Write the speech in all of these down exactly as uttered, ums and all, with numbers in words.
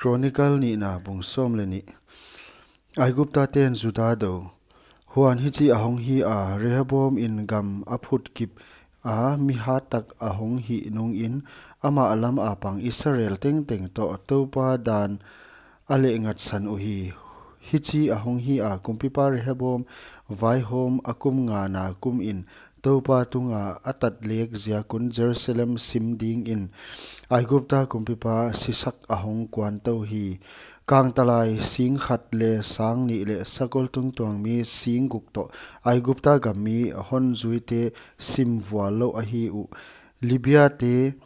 Chronicle nihna bung sawm leh nih. Aigupta ten Juda dou. Huan hichi ahong hi a, Rehoboam in gam a phut kip a, mi hat tak ahong hih nungin, amah lam apang Israel tengteng toh Toupa dan a lehngatsan uhi. Hichi ahong hi a, kumpipa Rehoboam vaihawm a kum ngana kum in Toupa tunga a tat lek ziak un Jerusalem sim dingin Aigupta kumpipa Sisak ahong kuan tou hi. Kangtalai sing khat leh sang nih leh sakol tungtuang mi sing guk toh Aigupta gam mi hon zuite sim vual louh ahi uh. Libia te,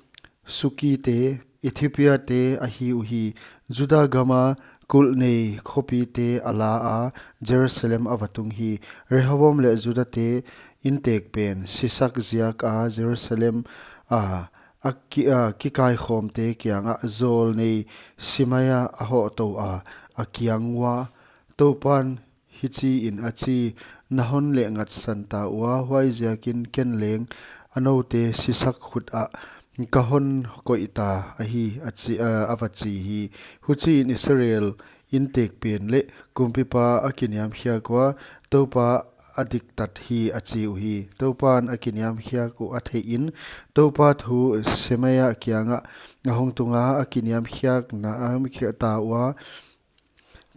Suki te, Ethiopia te ahi uhi. Juda gama kulh nei khopi te a la a, Jerusalem a va tung hi. Rehoboam leh Juda te intek pen Sisak ziak a Jerusalem a, a ki, a kikaikhawm te kianga zawl nei Simaya a hoh tou a, a kiang ua, Toupan hichi in a chi, na hon lehngatsan ta ua, huai ziakin ken leng a noute Sisak khut ah ka hon koih ta ahi, a chi, a, a va chi hi. Huchiin Israel intek pen leh kumpipa a kiniamkhiak ua, Toupa a diktat hi a chi uhi. Toupan a kiniamkhiak uh a theihin, Toupa thu Semaya kiangah a hong tunga, a kiniamkhiakna a mi khiah ta ua,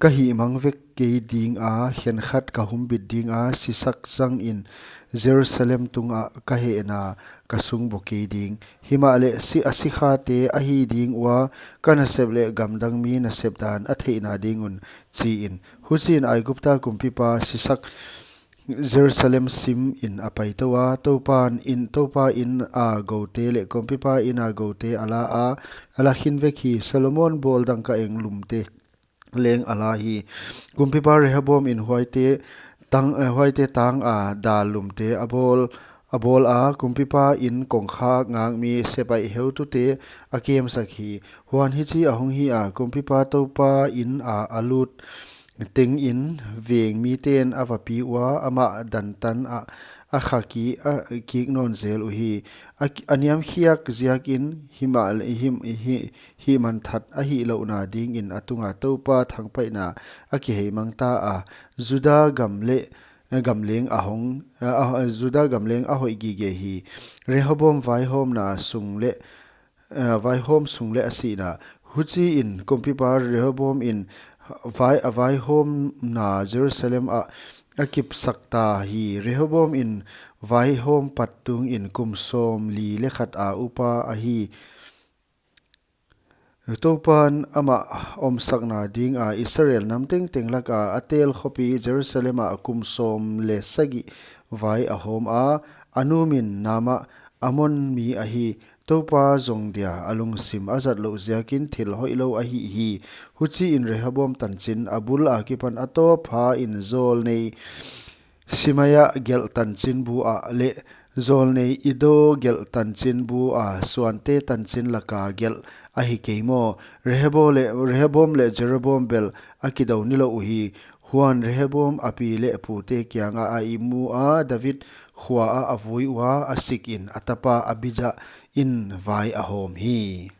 ka hihmang vek kei dinga, khenkhat ka humbit dinga, Sisak zangin Jerusalem tungah ka hehna ka sung bo kei ding. Himahleh si, a sikhate a hi ding ua, ka nasep leh gamdang mi nasep dan a theihna ding un, chiin. Huchiin Aigupta kumpipa Sisak Jerusalem sim in a pai tou a, Toupan in, Toupa in a goute leh kumpipa in a goute a la a, a la khin vek hi. Solomon bawl dangka eng lumte leng a la hi. Kumpipa Rehoboam in huaite tang, eh, huaite tang a dal lumte a bawl, a bawl a, kumpipa in kongkha ngakmi sepaih heutute a kemsak hi. Huan hichi ahong hi a, kumpipa Toupa in a a lut tengin veng miten a va pi ua, amah dantan a, a kha ki, a kik nawn zel uhi. A ki, a niamkhiak ziakin himah, him, hi, hihmanthat a hih louhna dingin a tunga Toupa thangpaihna a kiheimang ta a, Juda gam leh, eh, gam leng a hong, eh, a, Juda gam leng a hoih gige hi. Rehoboam vaihawmna sung leh, eh, vaihawm sung leh a sihna. Huchiin kumpipa Rehoboam in vai, a vaihawmna Jerusalem ah a kipsak ta hi. Rehoboam in vaihawm pat tungin kum sawmli leh khat a upa ahi. Toupan amah omsakna dinga Israel nam tengteng laka a tel khopi Jerusalem ah kum sawm leh sagih vai a hawm a, a nu min namah Amon mi ahi. Toupa zong dia a lungsim a zat louh ziakin thil hoihlou a hih hi. Huchiin Rehoboam tanchin a bul akipan a tawp phain zawl nei Simaya gelh tanchin bu ah leh zawl nei Iddo gelh tanchin bu a suante tanchin laka gelh ahi kei maw? Rehobo leh, Rehoboam leh Jeroboam bel a kidou nilouh uhi. Huan Rehoboam a pi leh pute kiangah a ihmu a, David khua ah a vui ua, a sikin a tapa Abija in vai a hawm hi.